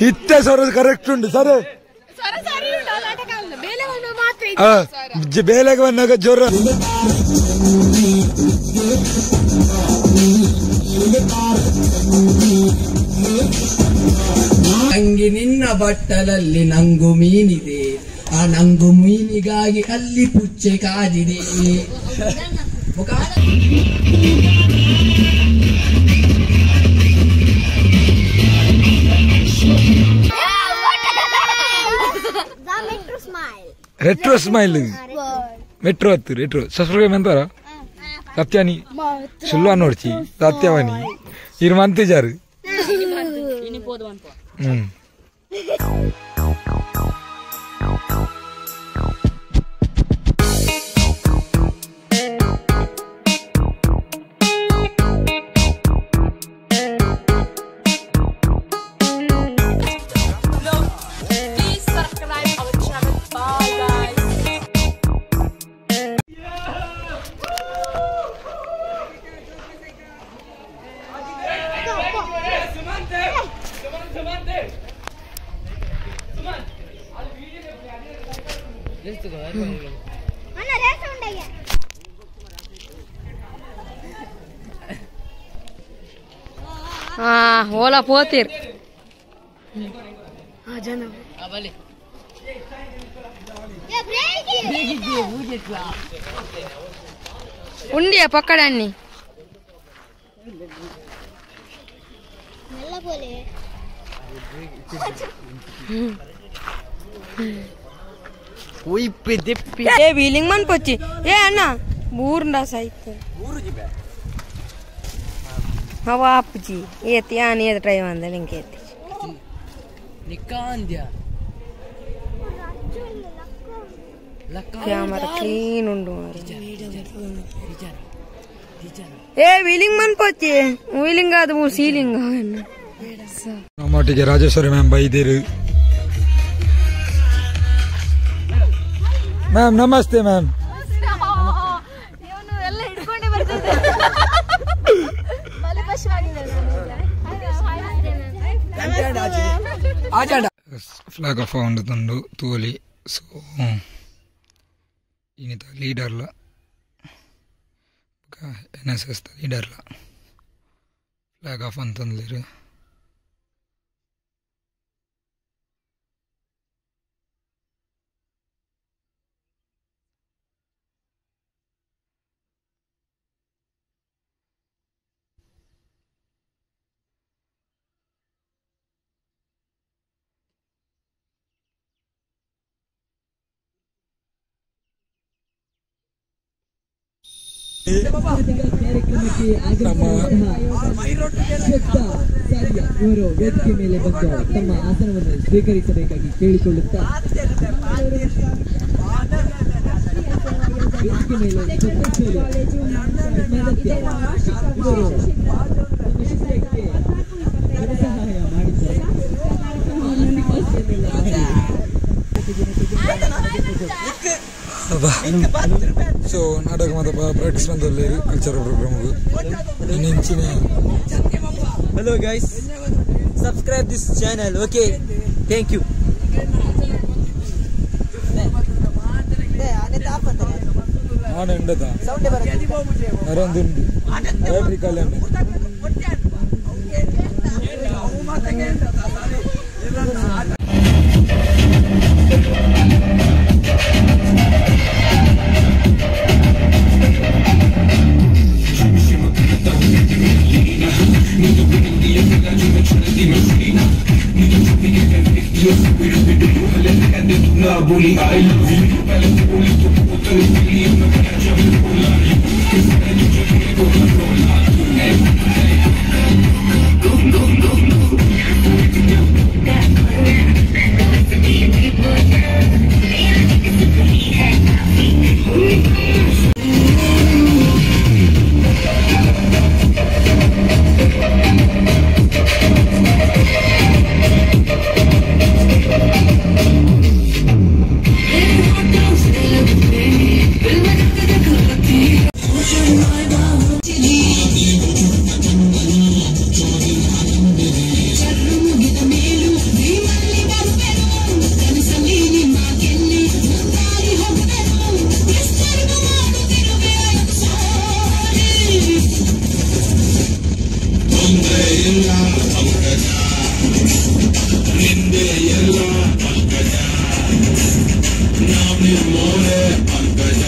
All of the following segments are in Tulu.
ಇತ್ತೆ ಸೊರ ಕರೆಕ್ಟ್ ಉಂಡು ಸರಿ ಬೇಲೆಗೆ ಬಂದಾಗ ಜ್ವರ ತಂಗಿ ನಿನ್ನ ಬಟ್ಟಲಲ್ಲಿ ನಂಗು ಮೀನಿದೆ, ಆ ನಂಗು ಮೀನಿಗಾಗಿ ಅಲ್ಲಿ ಪುಚ್ಚೆ ಕಾದಿದೆ. ರೆಟ್ರೋ ಸ್ಮೈಲ್ ಮೆಟ್ರೋ ಹತ್ತು ರೆಟ್ರೋ ಸಬ್ಸ್ಕ್ರೈಬ್ ಅಂತಾರ ಸತ್ಯಾನಿ ಸುಳ್ಳು ನೋಡ್ಚಿ ಸತ್ಯವಾನಿ ಇರು ಮಂತಿಜಾರು. ಹ್ಮ್ ಓಲಾ ಪೋತೀರ್ ಉಂಡಿಯ ಪಕ್ಕಡಣ್ಣಿ ఏ వీలింగ్ మన్ పొచ్చి ఏ అన్న బూరుండా సైతే हवा आपजी ये त्यान ये ट्राई मंदे लिंकेती निकांद्या कैमरा क्लीन उंडु ए వీలింగ్ మన్ పొచ్చి వీలింగ్ కాదు సీలింగ్. ನಮ್ಮೊಟ್ಟಿಗೆ ರಾಜೇಶ್ವರಿ ಮ್ಯಾಮ್ ಬೈದಿರು. ಮ್ಯಾಮ್ ನಮಸ್ತೆ ಮ್ಯಾಮ್. ಫ್ಲಾಗ್ ಆಫ್ ತಂದು ತೋಲಿ. ಸೊ ಇನ್ನಿತ ಲೀಡರ್ಲ ಎನ್ ಎಸ್ ಎಸ್ ಲೀಡರ್ಲ ಫ್ಲಾಗ್ ಆಫ್ ಅಂತಂದ್ಲಿರು. ಇವರು ವೇದಿಕೆ ಮೇಲೆ ಬಂದು ತಮ್ಮ ಆಸನವನ್ನು ಸ್ವೀಕರಿಸಬೇಕಾಗಿ ಕೇಳಿಕೊಳ್ಳುತ್ತಾ ವೇದಿಕೆ ಮೇಲೆ ಇವರು ಧನಸಹಾಯ ಮಾಡಿದ್ದಾರೆ. ಸೊ ನಾಟಕ ಮಾತ ಪ್ರಾಕ್ಟೀಸ್ ಬಂದಲ್ಲಿ ಕಲ್ಚರಲ್ ಪ್ರೋಗ್ರಾಮ್ ಇಂಚಿನ. Hello guys, subscribe this channel. Okay, thank you. ನಾನು ಎಂಡದ ನರಂದುಂಡು ಬ್ಯಾಟ್ರಿ ಕಲ್ಯಾಣ. Yeah. ಎಲ್ಲ ಪಂಕಜ, ನಿಂದೆ ಎಲ್ಲ ಪಂಕಜ, ನಾವ್ ನಿಮ್ಮೋರೆ ಪಂಕಜ.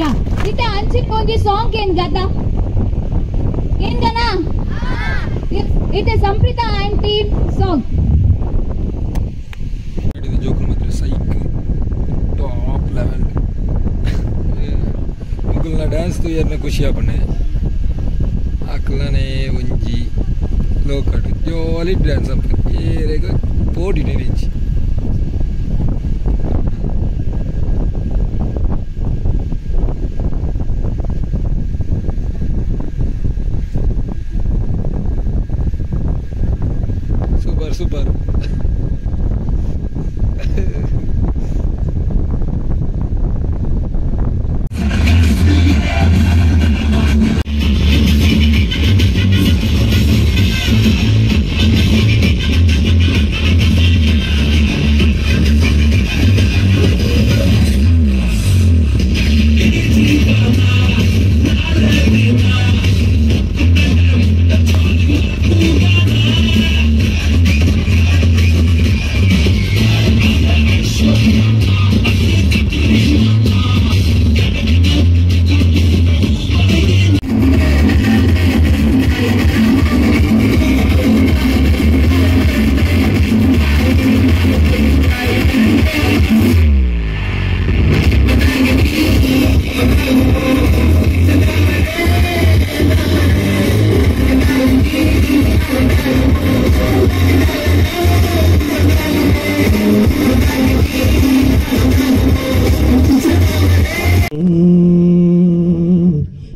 Yeah, ita anchik onji song ಏನ್ ಗಾತ ಏನ್ ಗಾನ? It is Samprita and team song. ಜೋಕುಲು ಮಾತ್ರ ಸೈಕ್ ಟಾಪ್ ಲೆವೆಲ್. ಮುಗುಲ್ನ ಡ್ಯಾನ್ಸ್ ತೂಯರ್ನ ಖುಷಿ ಆಪಣೆ. ಅಕ್ಲನೆ ಒಂಜಿ ಲೋಕಟ್ ಜಾಲಿ ಡ್ಯಾನ್ಸ್ ಅಪ್ಪ ಏರೆಗ್ ಪೋಡಿ ನೆನೆಂಚಿ. Super super.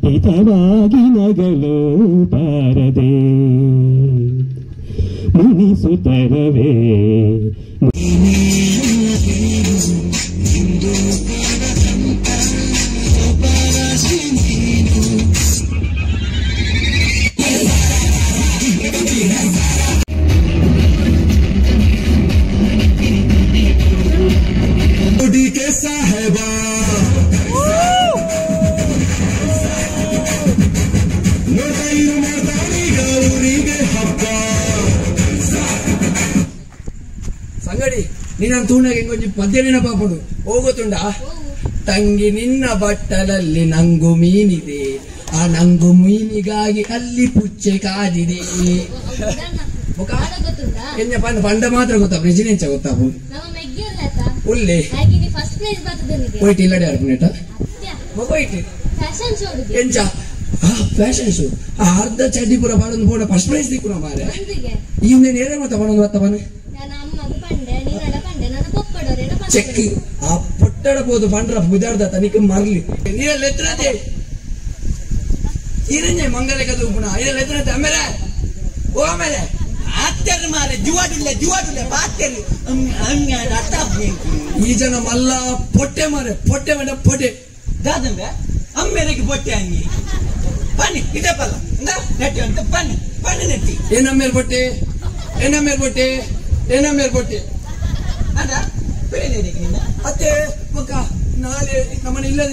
ಹಿತವಾಗಿ ನಗಲು ಬಾರದೆ ಮುನಿಸುತ್ತರವೇ. ಸಾಹೇಬ ಸಂಗಡಿ ನಿನ್ನ ತೂಣಗೆ ಹೆಂಗೊಂಜಿ ಪದ್ಯ ನೆನಪಾಪುಂಡು ಹೋಗುತ್ತುಂಡ. ತಂಗಿ ನಿನ್ನ ಬಟ್ಟಲಲ್ಲಿ ನಂಗು ಮೀನಿದೆ, ಆ ನಂಗು ಮೀನಿಗಾಗಿ ಅಲ್ಲಿ ಪುಚ್ಚೆ ಕಾದಿದೆ. ಪಂಡ ಮಾತ್ರ ಗೊತ್ತಾ, ಪ್ರೆಸಿಡೆನ್ಸ ಗೊತ್ತಾ? ಉಲ್ಲೆ ಹೋಯ್ತು ಇಲ್ಲಡೆ ಅರ್ಪಣೇಟ ಹೋಯ್ತು ಎಂಚ ಫ್ಯಾಷನ್ ಶೋ ಅರ್ಧ ಚಡ್ಡಿ ಪೂರ ಪಾಡೊಂದು ಪೋಡ ಫಸ್ಟ್ ಪ್ರೈಸ್ ದಿಕ್ಕುನ ಮಾರೆ. ಇವ್ನೇ ನೇರ ಮತ್ತೆ ಪಡೊಂದು ಬತ್ತ ಬನ್ನಿ ಚೆಕ್ ಆ ಪೊಟ್ಟಡ ಪೋದು ಪಂಡ್ರ ಬುದಾರ್ದ ತನಿಖೆ ಮರ್ಲಿ ನೀರಲ್ಲಿ ಎತ್ತರತೆ ಇರಂಜೆ ಮಂಗಲ ಕದು ಪುಣ ಇದರಲ್ಲಿ ಎತ್ತರತೆ. ಆಮೇಲೆ ಓ ಆಮೇಲೆ ಆತ್ಯರ್ ಮಾರೆ ಜುವಾಡುಲ್ಲ ಜುವಾಡುಲ್ಲ ಬಾತ್ಯರ್ ಅರ್ಥ. ಈ ಜನ ಮಲ್ಲ ಪೊಟ್ಟೆ ಮಾರೆ ಪೊಟ್ಟೆ ಮಾಡ ಪೊಟ್ಟೆ ದಾದಂಬೆ ಅಮ್ಮೇರೆಗೆ ಪೊಟ್ಟೆ ಅಂಗಿ ಬನ್ನಿ ಇದೇ ಪಲ್ಲ ನೆಟ್ಟಿ ಅಂತ ಬನ್ನಿ ಬನ್ನಿ ನೆಟ್ಟಿ. ಏನಮ್ಮೇಲೆ ಪೊಟ್ಟೆ ಏನಮ್ಮೇಲೆ ಪೊಟ್ಟೆ ಏನಮ್ಮೇಲೆ ಪೊಟ್ಟೆ ಅದ ಅತ್ತೆ ಮಕ್ಕ ನಾಳೆ ನಮ್ಮನೆ ಇಲ್ಲದ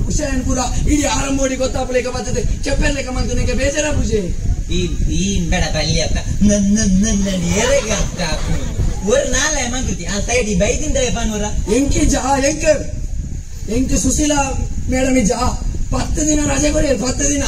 ಹುಷಾರನ್ ಪೂರ ಇಡೀ ಆರಂಭೋಡಿ ಗೊತ್ತಾಪಲೇಕ ಬರ್ತದೆ ಚೆಪ್ಪೆರ್ಲೇಕ ಮಂತು ನಿಂಗೆ ಬೇಜಾರ ಪೂಜೆ. ಈ ಈ ಬೇಡ ಬಲ್ಲಿಯಪ್ಪ ನನ್ನ ನನ್ನ ಏರೆಗೆ ಅರ್ಥ ஒரு நாளை ಮಂಕೃತಿ ಆ ಸೈಡ್ ಬೈದಿಂದ ಪನ್ವರ ಎಂಕಿ ಜಾ ಎಂಕ ಎಂಕ ಸುಶೀಲಾ ಮೇಡಮ್ ಇಜ್ಜಾ 10 ದಿನ ರಜೆ ಕೊಡಿ 10 ದಿನ.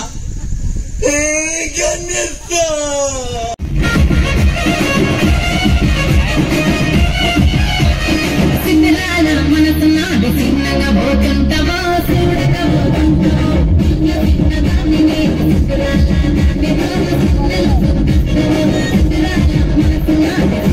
Thank you.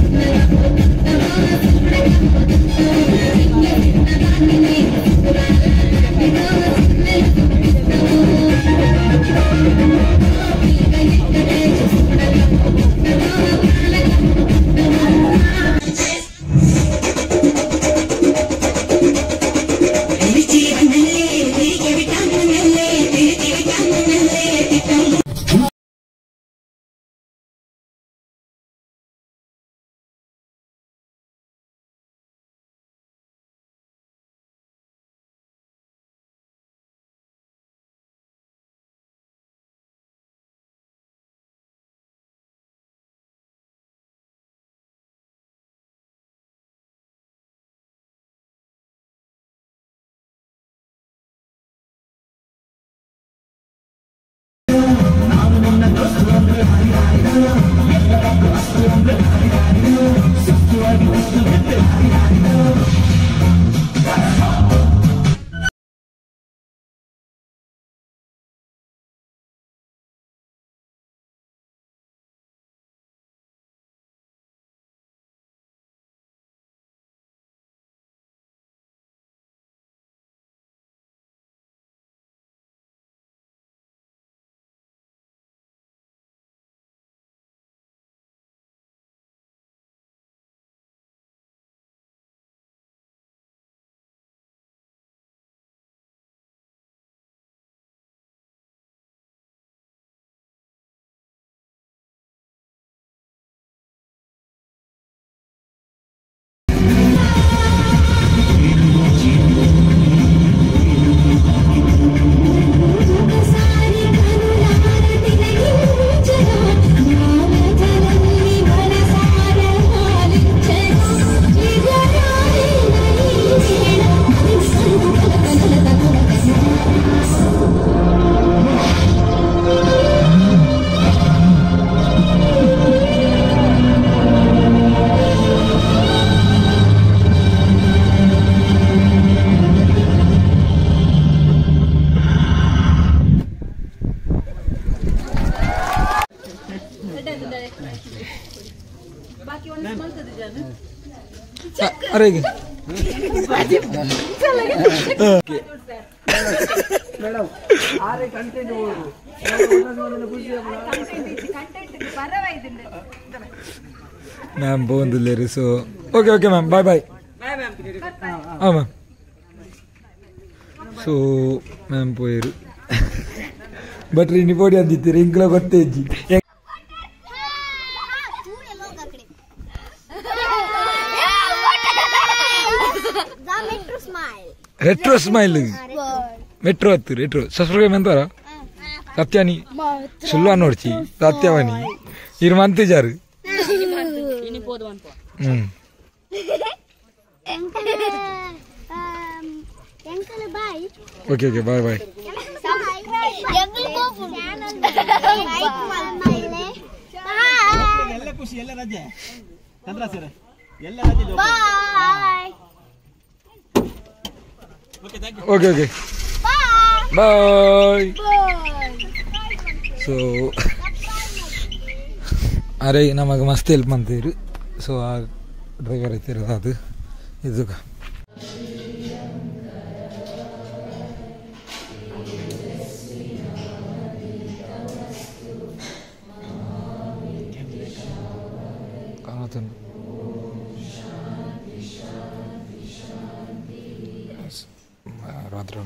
ಅರೆ ಮೇಡಮ್ ಆರೆ ಕಂಟೆಂಟ್ ಹೋಗು ಮ್ಯಾಮ್ ಬೋಂದಿಲ್ಲೇರಿ. So okay okay ma'am, bye bye. ಹಾಂ ಮ್ಯಾಮ್. ಸೊ ಮ್ಯಾಮ್ ಪೋಯಿರು ಬಟ್ ಇನಿ ಪೋಡಿ ಅಂದಿತ್ತೀರಿ ಇಂಕ್ಲ ಗೊತ್ತೇಜ್ಜಿ. ರೆಟ್ರೋ ಸ್ಮೈಲ್ ಮೆಟ್ರೋ ಹತ್ತು ರೆಟ್ರೋ ಸಬ್ಸ್ಕ್ರೈಬ್ ಅಂತಾರ ಸತ್ಯಾನಿ ಸುಳ್ಳು ನೋಡ್ಚಿ ಸತ್ಯವಾನಿ ಇರು ಮಂತಿಜಾರು. Okay okay bye bye. ಎಲ್ಲ ಖುಷಿ ಎಲ್ಲ ರಜೆ ಚಂದ್ರ ಸರ್ ಎಲ್ಲ ರಜೆ. Okay okay bye. So ಅರೆ ನಮಗೆ ಮಸ್ತ್ ಹೆಲ್ಪ್ ಮಾಡ್ತೀರಿ. ಸೊ ಆ ಡ್ರೈವರ್ ಐತಿರೋದು ಅದು ಇದು ಕಾಣುತ್ತೇನೆ. ರಾತ್ರಿ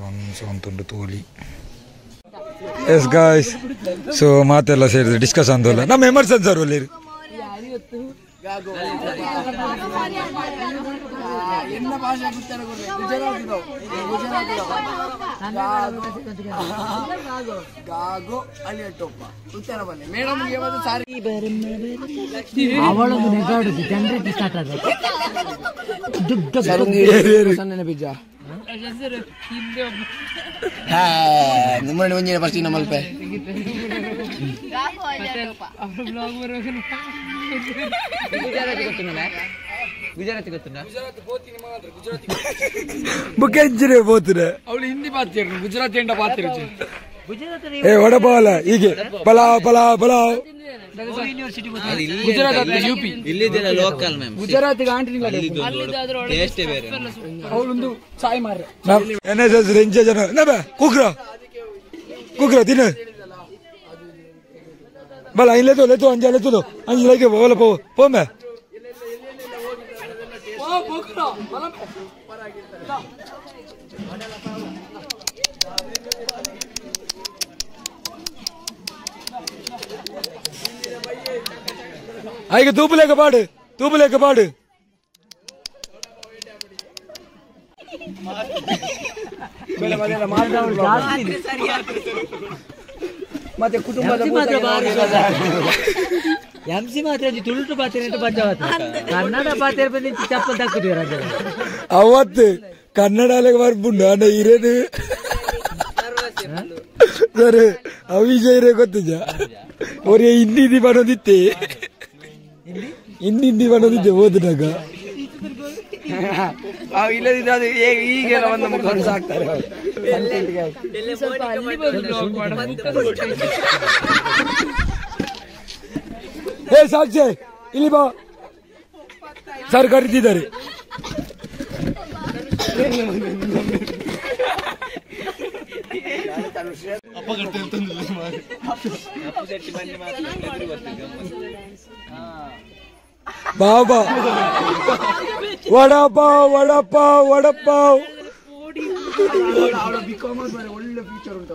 ಒಂದು ತೋಲಿ. ಎಸ್ ಗಾಯ್ಸ್, ಸೊ ಮಾತೆಲ್ಲ ಸೇರಿದ್ರೆ ಡಿಸ್ಕಸ್ ಅಂದಲ್ಲ ನಮ್ಮ ಎಮರ್ಸನ್ ಸರ್ ಒಳ್ಳೆ ನಿಮ್ಮಲ್ಲಿ ಒಂಜಿನ ಫಸ್ಟ್ ನಮ್ಮಲ್ಪೆ ಬುಕ್ ಎಂಜಿನೇ போத்துற ಅವಳು ಹಿಂದಿ ಪಾತಿರು ಗುಜರಾತಿ ಎಂಡ ಪಾತಿರು ಏ ವಡಪಾವಲ್ಲ ಹೀಗೆ ಪಲಾವ್ ಪಲಾವ್ ಪಲಾವ್ ಗುಜರಾತ್ ಯುಪಿ ಇಲ್ಲಿದ್ದೆಲ್ಲ ಲೋಕಲ್ ಮ್ಯಾಮ್ ಗುಜರಾತ್ ಆಂಟಿ ಟೇಸ್ಟೇ ಬೇರೆ. ಅವಳೊಂದು ಚಾಯ್ ಮಾರ್ರೆ ಎನ್ ಎಸ್ ಎಸ್ ರೆಂಚ ಜನ ನಬ ಕುಕ್ರ ಕುಕ್ರ ತಿನ್ನ ಬಲ ಇಲ್ಲೇ ತೋ ಲೇತೋ ಅಂಜ ಲೇತೋ ಅಂಜ ಲೈಕೆ ಬಲ ಪೋ ಪೋಮೆ ಆಯ್ಕೆ ತೂಪುಲೇಕ ಪಾಡು ತೂಪುಲೇಕ ಪಾಡು. ಮತ್ತೆ ಕುಟುಂಬದ ಎಂಸಿ ಮಾತ್ರ ತುಳುಟು ಪಾತ್ರೆ ಕನ್ನಡ ಪಾತ್ರೆ ಬಂದು ಚಪ್ಪಲ್ ತಕ್ಕುದು ಅವತ್ತು ಕನ್ನಡ ಬರ್ಬುಂಡು ಅಣ್ಣ ಇರೇನು ಸರ್ ಅವಿಜಯ ಗೊತ್ತಿದ್ದ ಒರೇ ಹಿಂದಿ ಬರೋದಿತ್ತೆ ಹಿಂದಿ ಬರೋದಿದ್ದೆ ಓದಿನಾಗ ಇಲ್ಲದಿದ್ರೆ ಅದು ಈಗೆಲ್ಲ ಒಂದು ಮುಖ ಸಾಕ್ತಾರೆ. ಏ ಸಾಕ್ಷಿ ಇಲ್ಲಿ ಬಾ, ಸರ್ ಕರೀತಿದ್ದಾರೆ. ಬಾಬಾ ವಡಪಾವ್ ವಡಪಾವ್ ವಡಪಾವ್. ಒಳ್ಳೆ ಫ್ಯೂಚರ್ ಉಂಟು.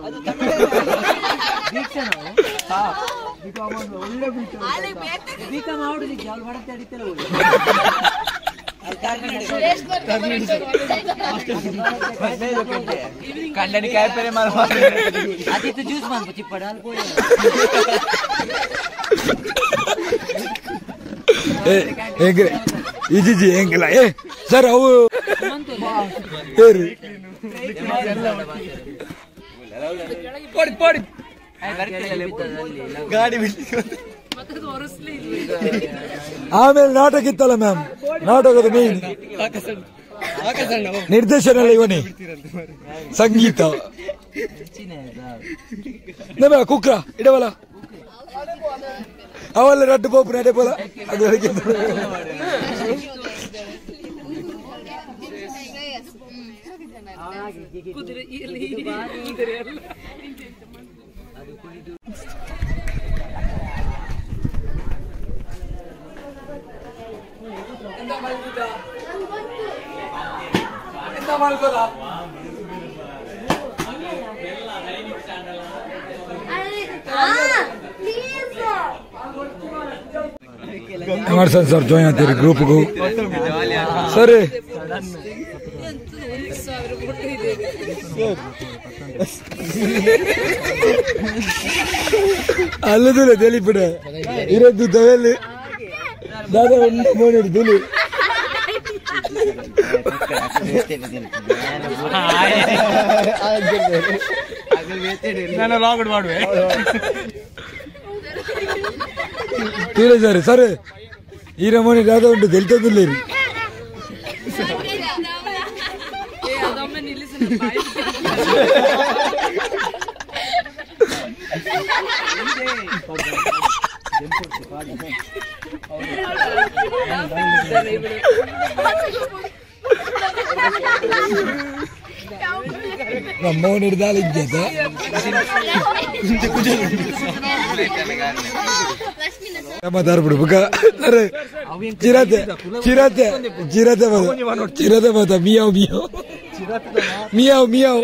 ಒಳ್ಳೆ ಫ್ಯೂಚರ್. ಜ್ಯೂಸ್ ಮಾಡ್ಕೊ ಚಿಪ್ಪಡ ಈಜಿ ಹೆಂಗಿಲ್ಲ. ಏ ಸರ್ ಅವು ಗಾಡಿ ಆಮೇಲೆ ನಾಟಕ ಇತ್ತಲ್ಲ ಮ್ಯಾಮ್, ನಾಟಕದ ಮೇನ್ ನಿರ್ದೇಶನ ಎಲ್ಲ ಇವನೇ, ಸಂಗೀತ ನಮ್ಮ ಕುಕ್ರ ಇಡವಲ್ಲ. ಅವಲ್ಲ ರಡ್ಡು ಪೋಪು ನಡೆ ಪೋಲ ಅದು ಎಮರ್ಸನ್ ಸರ್ ಜಾಯಿನ್ ಆಗ್ತೀರಿ ಗ್ರೂಪ್ಗೂ ಸರಿ ಅಲ್ಲದಿಲ್ಲ తెలిపిಡ ಇರೋದು ದವೆಲ್ಲಿ ದಾದಾ ಉಂಡು ಮೋನಿಡ್ ದುಲಿ ನಾನು ಲಾಗ್ ಮಾಡುವೆ ತೀರೆ ಸರ್ ಸರ್ ಈ ನಮೂನಿ ದಾದಾ ಉಂಟು ದೆಲ್ತದಿಲ್ಲ ನಮ್ಮವನು ಹಿಡ್ದಾಳ ಇಜ್ಜತ ಮಾತಾಡ್ಬಿಡು ಬುಕ್ಕ ಸರ್ ಚಿರತೆ ಚಿರತೆ ಚಿರತೆ ಬದ ಚಿರತೆ ಬದ ಮಿಯಾವ್ ಮಿಯಾವ್ ಮಿಯಾವ್ ಮಿಯಾವ್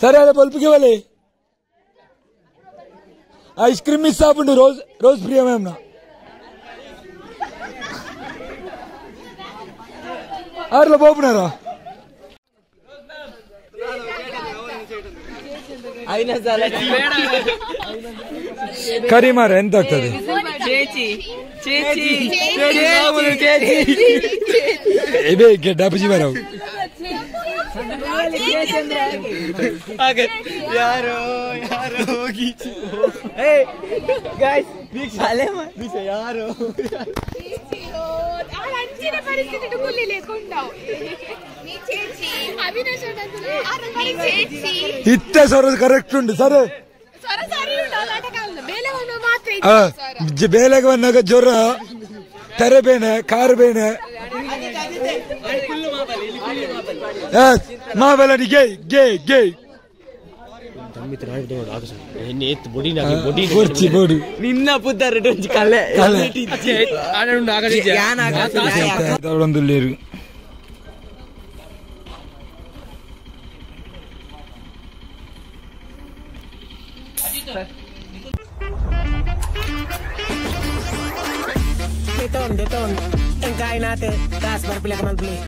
ಸರಿ ಅದೇ ಬಲ್ಪಿಗೆ ಬಲೆ ಐಸ್ ಕ್ರೀಮ್ ಮಿಸ್ ಆಪುಂಡು ರೋಸ್ ರೋಸ್ ಪ್ರಿಯ ಮ್ಯಾಮ್ನ ಆರ್ಲ ಬೋಪುನಾರ ಕರಿಮಾರ ಎಂತ ಆಗ್ತದೆ ಇದೇ ಗೆಡ್ಡಾಪುಜಿ ಬರವು ಯಾರೋ ಯಾರೋ ಯಾರೋ ಇತ್ತೆ ಸರ್ ಕರೆಕ್ಟ್ ಉಂಟು ಸರ್ ಬೇಲೆಗೆ ಬಂದಾಗ ಜ್ವರ ತೆರೆ ಬೇನೆ ಕಾರು ಬೇನೆ ಮಾಬಲನಿ ಗೇ ಗೇ ಗೇ ಕುರ್ಚಿ ಬೋಡು ನಿನ್ನ ಪುದ್ದಾರ ಕಲೆ ಒಂದುಲ್ಲೇರು Deton, deton. Ang kain natin. Taas, barpila ka man, please.